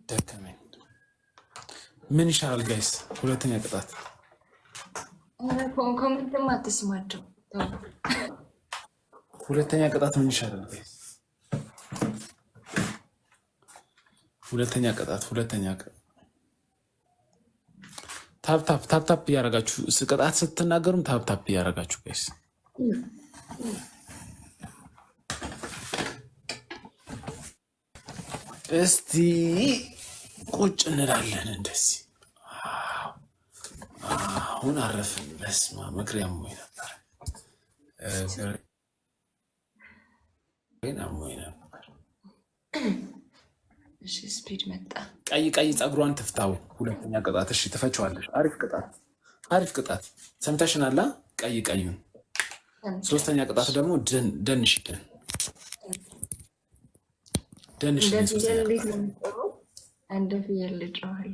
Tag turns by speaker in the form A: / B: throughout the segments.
A: ደከመኝ። ምን ይሻላል guys? ሁለተኛ ቅጣት።
B: Comment ም አትስማቸው።
A: ሁለተኛ ቅጣት ምን ይሻላል guys? ሁለተኛ ቅጣት፣ ሁለተኛ tap tap tap tap እያደረጋችሁ፣ ቅጣት ስትናገሩም tap tap እያደረጋችሁ guys። እስቲ ቁጭ እንላለን እንደዚህ። አሁን አረፍን። በስመ አብ፣ እግሬ አሞኝ ነበር፣ እግሬን አሞኝ ነበር።
B: እሺ፣ Speed መጣ።
A: ቀይ ቀይ ፀጉሯን ትፍታው። ሁለተኛ ቅጣት። እሺ፣ ትፈችዋለሽ። አሪፍ ቅጣት፣ አሪፍ ቅጣት። ሰምተሽናላ? ቀይ ቀዩን። ሶስተኛ ቅጣት ደግሞ ደንሽልን፣ ደንሽልን። ሶስተኛ ቅጣት።
B: እንደ ፍየል ልጮሃል።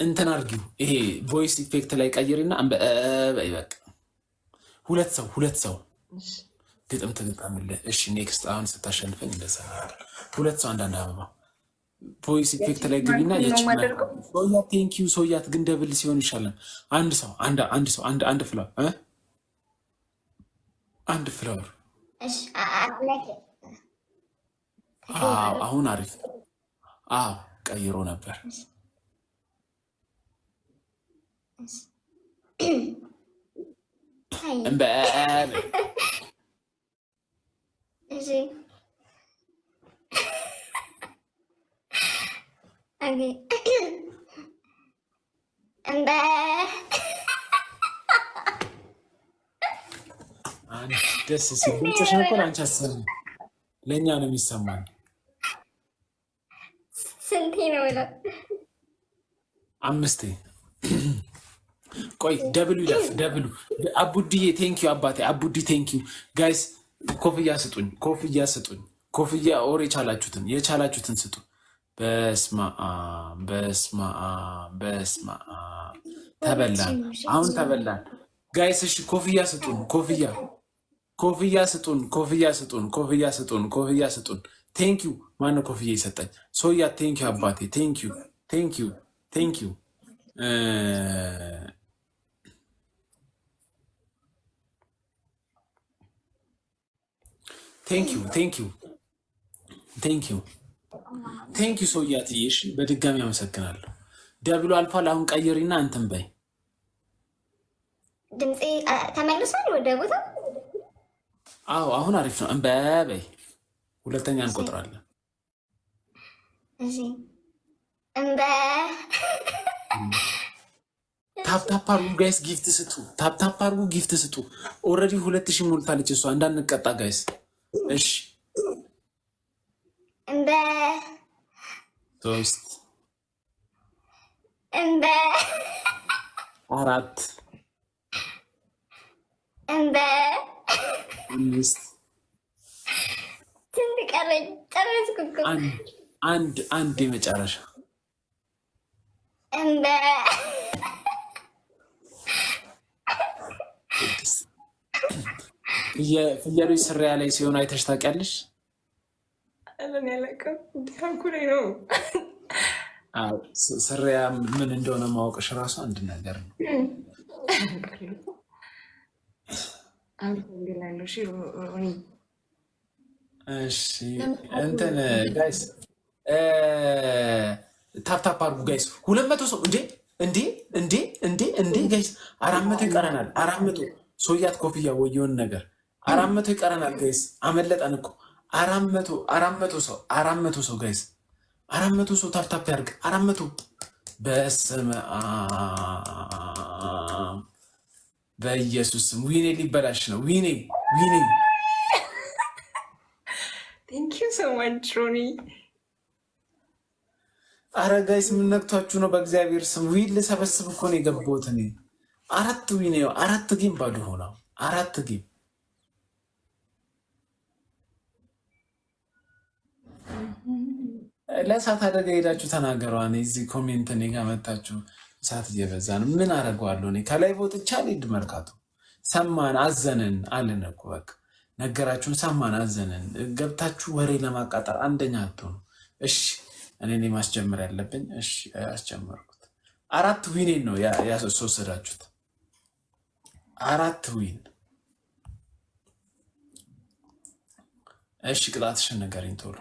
A: እንትን አድርጊው። ይሄ voice effect ላይ ቀይሪና በይ በቃ። ሁለት ሰው፣ ሁለት ሰው ግጥም ትግጠምልህ። እሺ፣ next አሁን ስታሸንፈኝ እንደዛ ሁለት ሰው አንዳንድ አበባ። Voice effect ላይ ግቢና ሶያት thank you ሶያት። ግን double ሲሆን ይሻላል። አንድ ሰው፣ አንድ አንድ ሰው፣ አንድ አንድ flower፣ አንድ flower። አዎ፣ አሁን አሪፍ። አዎ፣ ቀይሮ ነበር። እንበ።
C: እሺ፣ okay፣ እንበ።
A: ደስ ሲል ድምፅሽን እኮ ለአንቺ አሰሚ፣ ለእኛ ነው የሚሰማን።
C: ስንቴ ነው ብለው?
A: አምስቴ። ቆይ፣ double ኡ ይለፍ፣ double ኡ። አቡዲዬ thank you አባቴ፣ አቡዲ thank you። Guys፣ ኮፍያ ስጡኝ፣ ኮፍያ ስጡኝ፣ ኮፍያ or የቻላችሁትን የቻላችሁትን ስጡ። በስመ አብ፣ በስመ አብ፣ በስመ አብ፣ ተበላን፣ አሁን ተበላን guys። እሺ፣ ኮፍያ ስጡን፣ ኮፍያ፣ ኮፍያ ስጡን፣ ኮፍያ ስጡን፣ ኮፍያ ስጡን፣ ኮፍያ ስጡን። Thank you። ማነው ኮፍያ ይሰጠኝ? ሶያ thank you አባቴ፣ thank you, thank you, thank you, thank you, thank you, thank you, thank you ሶያትዬ። እሺ፣ በድጋሚ አመሰግናለሁ። Double ኡ አልፏል። አሁን ቀይሪና እንትን በይ።
C: ድምፄ ተመልሷል ወደ ቦታው።
A: አዎ፣ አሁን አሪፍ ነው። እንበ በይ። ሁለተኛ እንቆጥራለን።
C: እሺ፣ እንበ።
A: Tap tap አርጉ guys፣ gift ስጡ። Tap tap አርጉ፣ gift ስጡ። Already 2000 ሞልታለች እሷ፣ እንዳንቀጣ guys። እሺ።
C: እንበ።
A: ሶስት።
C: እንበ።
A: አራት።
C: እንበ።
A: አምስት።
C: ስንት ቀረኝ? ጨረስኩ እኮ።
A: አንድ፣ አንድ፣ አንድ የመጨረሻ።
C: እንበ።
A: ፍየሎች ስሪያ ላይ ሲሆኑ አይተሽ ታውቂያለሽ?
B: እኔ አላውቅም። ዲያኩ ላይ ነው።
A: አዎ፣ ስሪያ ምን እንደሆነ ማወቅሽ ራሱ አንድ ነገር ነው።
B: አመሰግናለሁ። እሺ ሮኒ።
A: እሺ፣ እንትን guys፣ tap tap አድርጉ guys። 200 ሰው፣ እንዴ እንዴ እንዴ እንዴ እንዴ guys፣ 400 ይቀረናል። 400። ሶያት ኮፍያ ወየውን ነገር፣ 400 ይቀረናል guys። አመለጠን እኮ። 400፣ 400 ሰው፣ 400 ሰው guys፣ 400 ሰው tap tap ያድርግ። 400። በስመ አብ፣ በኢየሱስ ስም፣ win ኤ ሊበላሽ ነው። Win ኤ፣ win ኤ።
B: Thank you so much ሮኒ።
A: አረ guys፣ ምን ነክቷችሁ ነው? በእግዚአብሔር ስም፣ win ልሰበስብ እኮ ነው የገባሁት እኔ። አራት win፣ አራት game ባዶ ሆና፣ አራት game። ለእሳት አደጋ ሄዳችሁ ተናገሯ። እኔ እዚህ comment እኔ ጋር መታችሁ እሳት እየበዛ ነው። ምን አደርገዋለሁ እኔ? ከላይ ወጥቻ ልሂድ መርካቶ። ሰማን፣ አዘንን አለን እኮ በቃ። ነገራችሁን ሰማን፣ አዘንን። ገብታችሁ ወሬ ለማቃጠር አንደኛ አትሆኑ። እሺ እኔ እኔ ማስጀመር ያለብኝ። እሺ አስጀመርኩት። አራት win ኤን ነው ያስወሰዳችሁት። አራት win። እሺ ቅጣትሽን ንገሪኝ ቶሎ።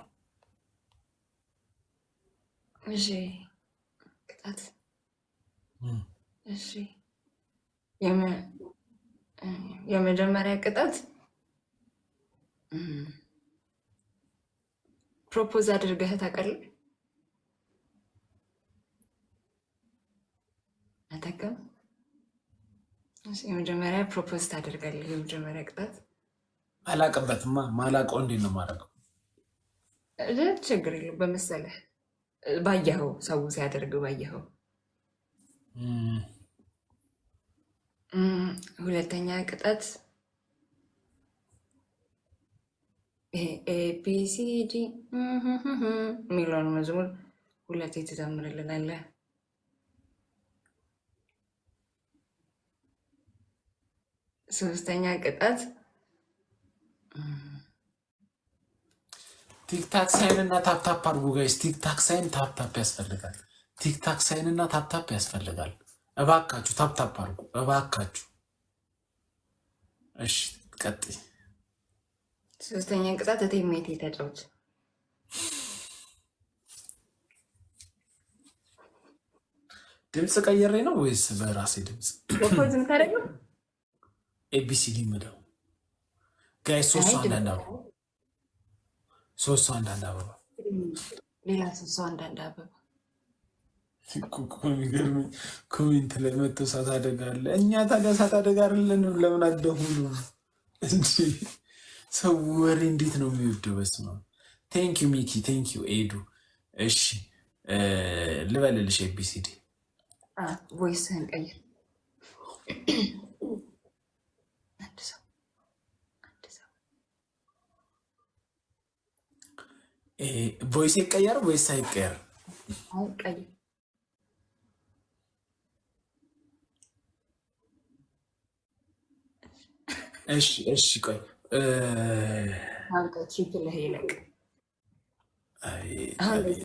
B: እሺ ቅጣት። እሺ የመጀመሪያ ቅጣት propose አድርገህ ታውቃለህ? አታውቅም? እሺ፣ የመጀመሪያ propose ታደርጋለህ። የመጀመሪያ ቅጣት።
A: አላቅበትማ። ማላውቀው እንዴት ነው የማደርገው?
B: ችግር የለውም። በመሰለህ ባየኸው፣ ሰው ሲያደርግ ባየኸው። ሁለተኛ ቅጣት ABCD የሚለውን መዝሙር ሁለቴ ትዘምርልናለህ። ሶስተኛ ቅጣት
A: Tick tock sign እና tap tap አድርጉ guys። Tick tock sign tap tap ያስፈልጋል። Tick tock sign እና tap tap ያስፈልጋል። እባካችሁ tap tap አድርጉ እባካችሁ። እሺ ቀጥይ።
B: ሶስተኛ ቅጣት እቴሜቴ ተጫወት።
A: ድምፅ ቀይሬ ነው ወይስ በራሴ ድምፅ?
B: Propose የምታደርገው?
A: ABCD ምለው guys። ሶስት ሰው አንዳንድ አበባ፣ ሶስት ሰው አንዳንድ አበባ።
B: ሌላ ሶስት ሰው አንዳንድ አበባ።
A: የሚገርመኝ comment ላይ መጥቶ እሳት አደጋ አለ። እኛ ታዲያ እሳት አደጋ አይደለንም? ለምን አትደውሉም እንጂ ሰው ወሬ እንዴት ነው የሚወደው? በስመ አብ። Thank you ሚኪ፣ thank you ኤዱ። እሺ ልበልልሽ ABCD።
B: Voice ህን ቀይር። አንድ ሰው፣ አንድ ሰው።
A: Voice ይቀየር ወይስ አይቀየር?
B: አይ ቀይር።
A: እሺ እሺ፣ ቆይ።
B: አውጣ፣ triple ይለቅ።
A: አይ።
B: አሁን።